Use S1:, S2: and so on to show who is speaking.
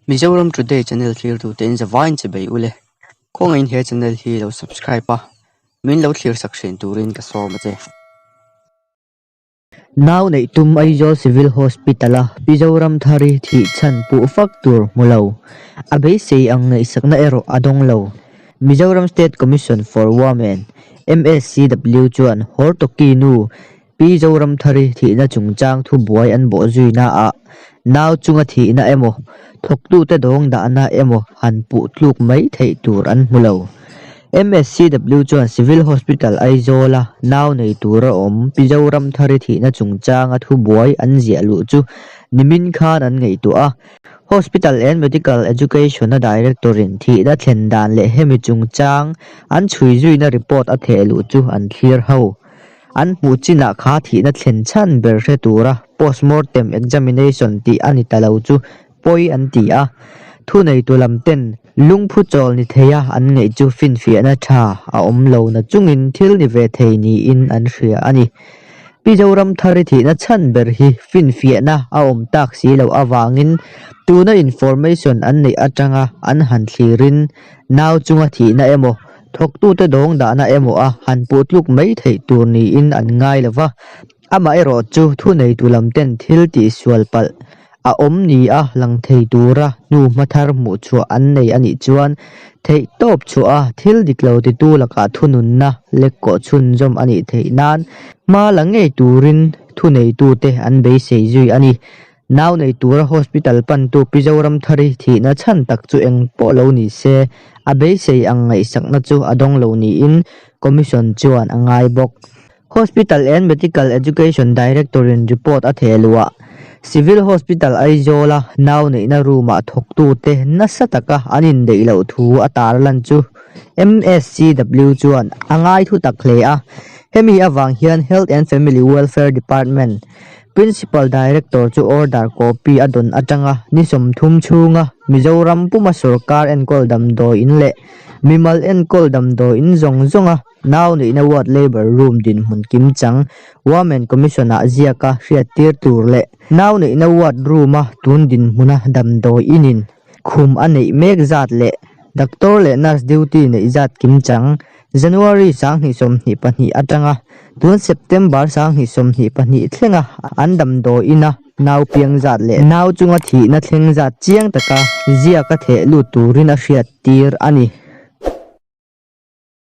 S1: Mizoram Today channel thlirtute in zavaiin che bei ule. Khawngaihin he channel hi lo subscribe a, min lo thlir sak thin turin ka sawm a che.
S2: Nau neih tum Aizawl Civil Hospital a Mizoram Thari thih chhan puh fak tur hmu lo. A beisei ang ngaihsakna erawh a dawng lo. Mizoram State Commission for Women, MSCW, chuan Hortoki nu Pi Zoramthari thihna chungchang thubuai an bawh zuina ah nau chunga thihna emaw, thawktute dawng dahna emaw han puh tluk mai theih tur an hmu lo. MSCW chuan Civil Hospital Aizawl-a nau nei tura awm Pi Zoramthari thihna chungchanga thubuai an ziah luh chu nimin khan an ngaihtuah a. Hospital and Medical Education-a Director-in thihna thlen dan leh hemi chungchang an chhui zuina report a theh luh chu an thlir ho. An hmuh chinah kha thihna thlen chhan ber hre tura postmortem examination tih a ni ta lo chu pawi an ti a. Thuneitu lam ten lungphu chawl ni theia an ngaih chu finfiahna tha a awm lo na chungin thil ni ve thei niin an hria a ni. Pi Zoramthari thihna chhan ber hi finfiahna a awm tak si loh avangin tuna information an neih atanga an han thlirin nau chunga thihna emaw Thawktute dawng dahna emaw a han puh tluk mai theih tur niin an ngai lo va, amaherawh chu thuneitu lam ten thil tihsual palh a awm ni a lang thei tura hnu hma thar hmuh chhuah an nei a nih chuan theih tawp chhuah a thil dik lo titu lakah thununna lekkawh chhunzawm a nih theih nan hma la ngei turin thuneitute an beisei zui a ni. Nau nei tura hospital pantu Pi Zoramthari thihna chhan tak chu eng pawh lo ni se, a beisei ang ngaihsakna chu a dawng lo niin Commission chuan a ngai bawk. Hospital and Medical Education Director-in report a theh luah, Civil Hospital Aizawl-a nau neihna room-ah thawktute nasa taka an indeih loh thu a tarlan chu MSCW chuan a ngai thu tak hle a. Hemi avang hian Health and Family Welfare Department Principal Director chu order copy a dawn atanga ni 30 chhunga Mizoram puma sorkar enkawl damdawi in leh mimal enkawl damdawi in zawng zawnga nau neihna ward labour room dinhmun kimchang Women Commission ah ziaka hriattir tur leh nau neihna ward room a tun dinhmuna damdawi inin khum a neih mek zat leh doctor leh nurse duty neih zat kimchang January 2022 atanga tun September 2022 thlenga an damdawi ina nau piang zat leh nau chunga thihna thleng zat chiang taka ziaka theh lut turin a hriattir a ni.